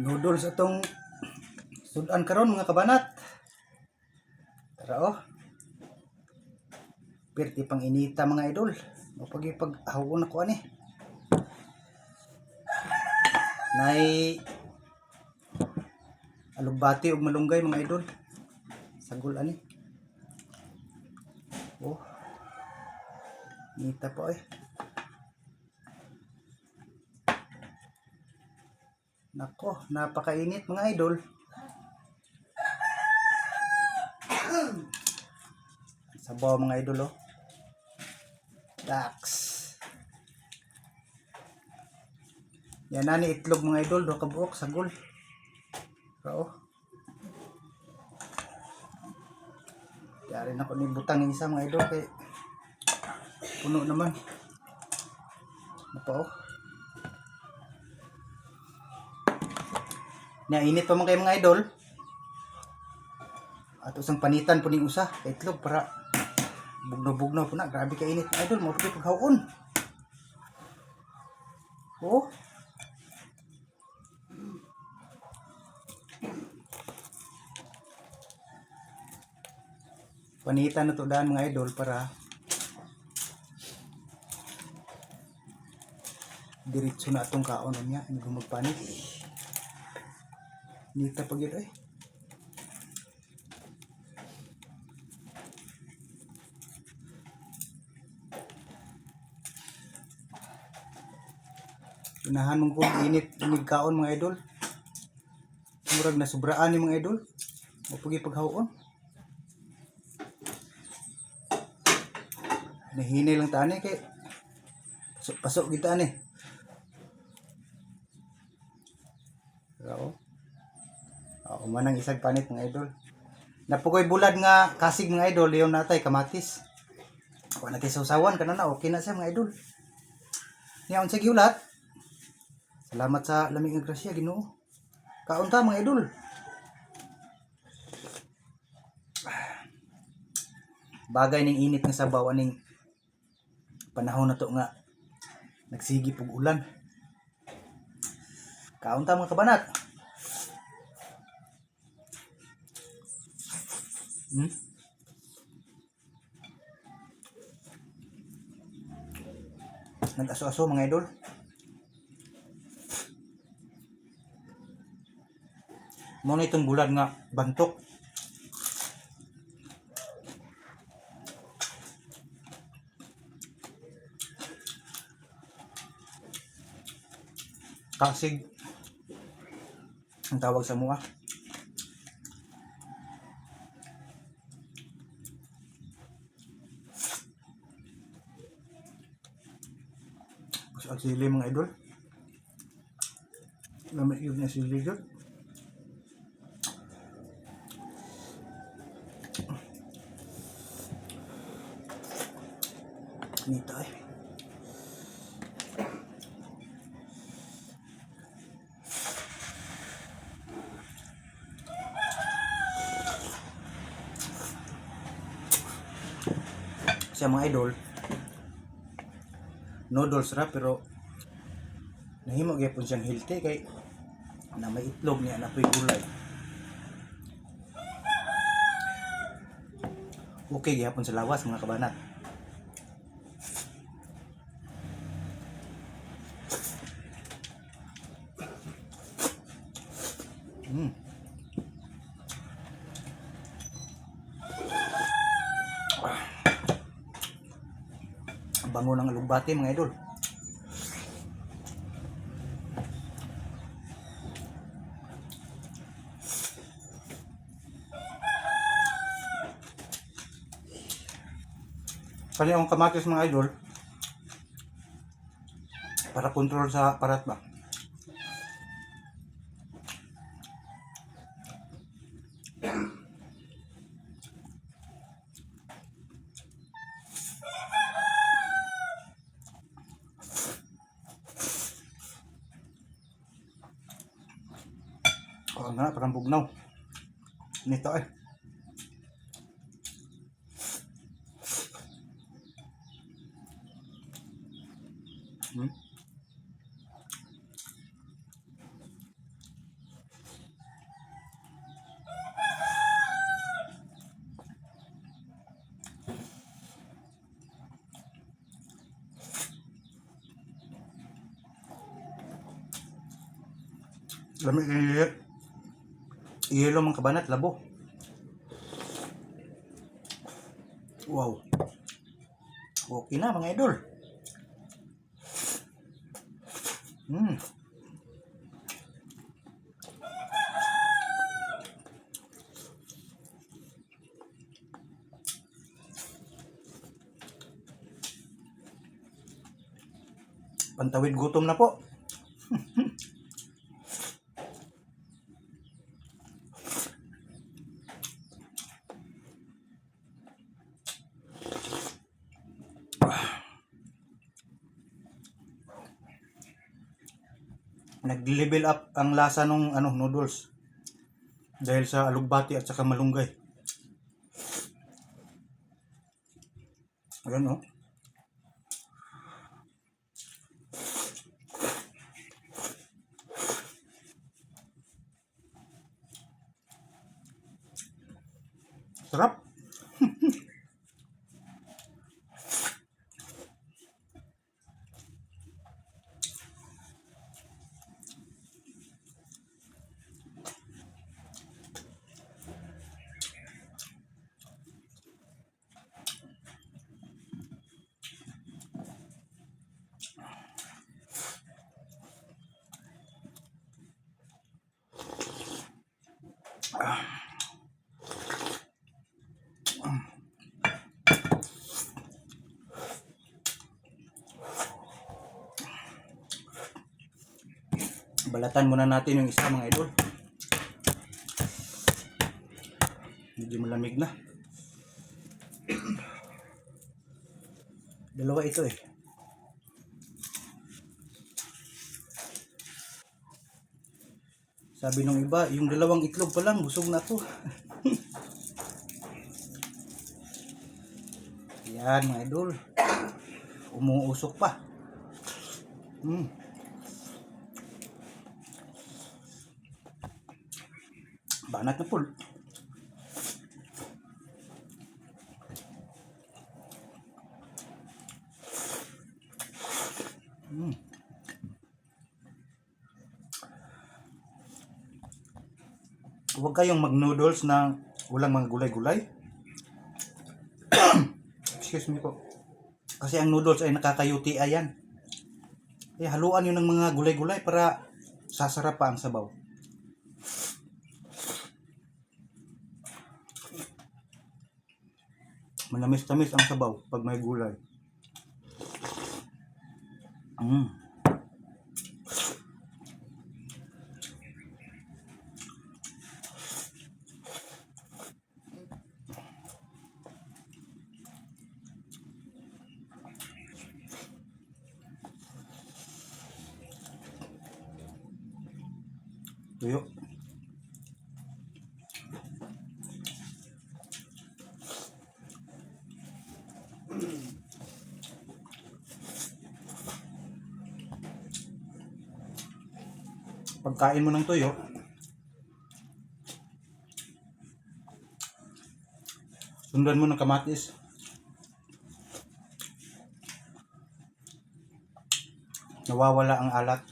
Noodles atong sudan karon, mga kabanat. Tara oh. Pirti pang inita, mga idol. Mapagipag hawon ako ani. Nay alugbati og malunggay, mga idol. Sagol ani. Oh. Inita pa eh. Nako, napakainit, mga idol. Sabaw, mga idol oh. Dax. Yan na ni itlog, mga idol, do kabuok sagol. Oo. Yari na ko ni butang yung isa, mga idol, kay puno naman. Ano pa oh. Nya init pa man kayo, mga idol. Ato sang panitan po ning usa ka itlog para bugno-bugno po na. Grabe ka init, mga idol, mo pa paghaon. Oh. Panitan na to daan, mga idol, para diretso na atong kaon niya hindi magpanit. Nita pag yun eh. Unahan mong kung init inig kaon, mga idol. Murag na sobraan ni, mga idol. Mapagi paghaon. Nahinay lang tani kay pasok pasok kita ani. Oo. Oo, manang isag panit, mga idol. Napukoy bulad nga kasig, mga idol, yung natay kamatis. Wa na tay sausawan kana na, okay na siya, mga idol. Nya unsa gihulat? Salamat sa lamig nga grasya, Ginoo. Kaon ta, mga idol. Bagay ning init nga sabaw aning panahon na to nga nagsigi pug ulan. Kaon ta, mga kabanat. Nag-aso-aso, mga idol. Mo na itong bulad nga bantok. Kasig ang tawag sa mua. Ang sili, mga idol. Lami yun nga sili yun. Nito eh. Siya, mga idol, noodles ra pero nahimo gyapon siyang healthy kay na may itlog niya na po'y gulay. Okay gyapon sa lawas, mga kabanat. Bango ng alugbati, mga idol. Kani ang kamatis, mga idol, para control sa parat ba. Oo nga, parang bugnaw. Nito eh. Lami yelo, mga kabanat, labo. Wow. Okay na, mga idol. Pantawid gutom na po. Nag-level up ang lasa nung ano, noodles. Dahil sa alugbati at saka malunggay. Ayan, oh. Sarap. Balatan muna natin yung isa, mga idol. Medyo malamig na. Dalawa ito eh. Sabi nung iba, yung dalawang itlog pa lang, busog na ako. Yan, mga idol. Umuusok pa. Banat na po. Huwag kayong mag-noodles na walang mga gulay-gulay. Excuse me po. Kasi ang noodles ay nakaka-UTI yan. Eh, haluan yun ng mga gulay-gulay para sasarap pa ang sabaw. Manamis-tamis ang sabaw pag may gulay. Tuyo. Pagkain mo ng tuyo, sundan mo ng kamatis. Nawawala ang alat.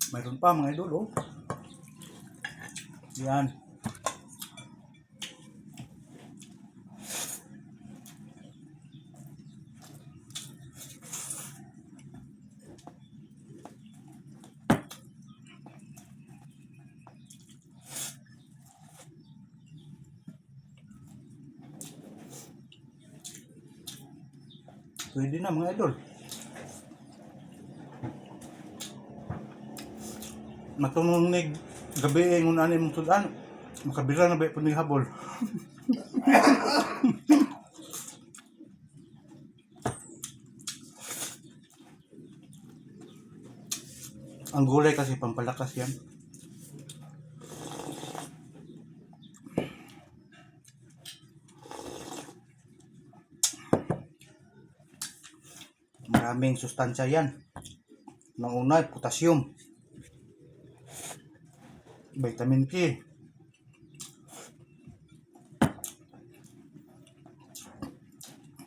Mayroon pa, mga idol, oh. Yan. Pwede na, mga idol. Matungong nig gabi eh, ngun ani mong sudan. Makabira na ba po ni habol. Ang gulay kasi pampalakas yan. Maraming sustansya yan. Nang una, potassium. Vitamin K.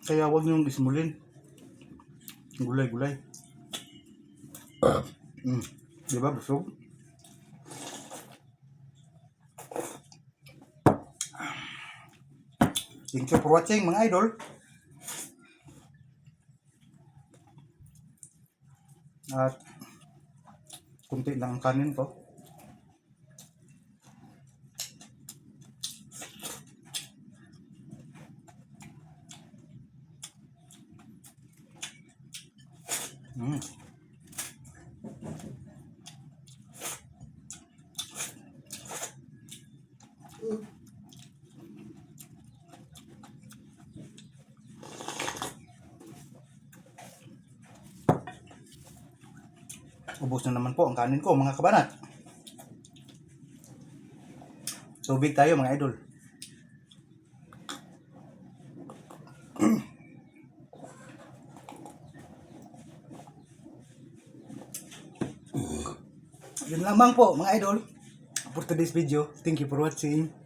Kaya huwag niyong ismulin. Gulay-gulay. Di ba, busog? Thank you for watching, mga idol. At kunti lang ang kanin ko. Ubos na naman po ang kanin ko, mga kabanat. Tubig tayo, mga idol. Yun lamang po, mga idol, for today's video. Thank you for watching.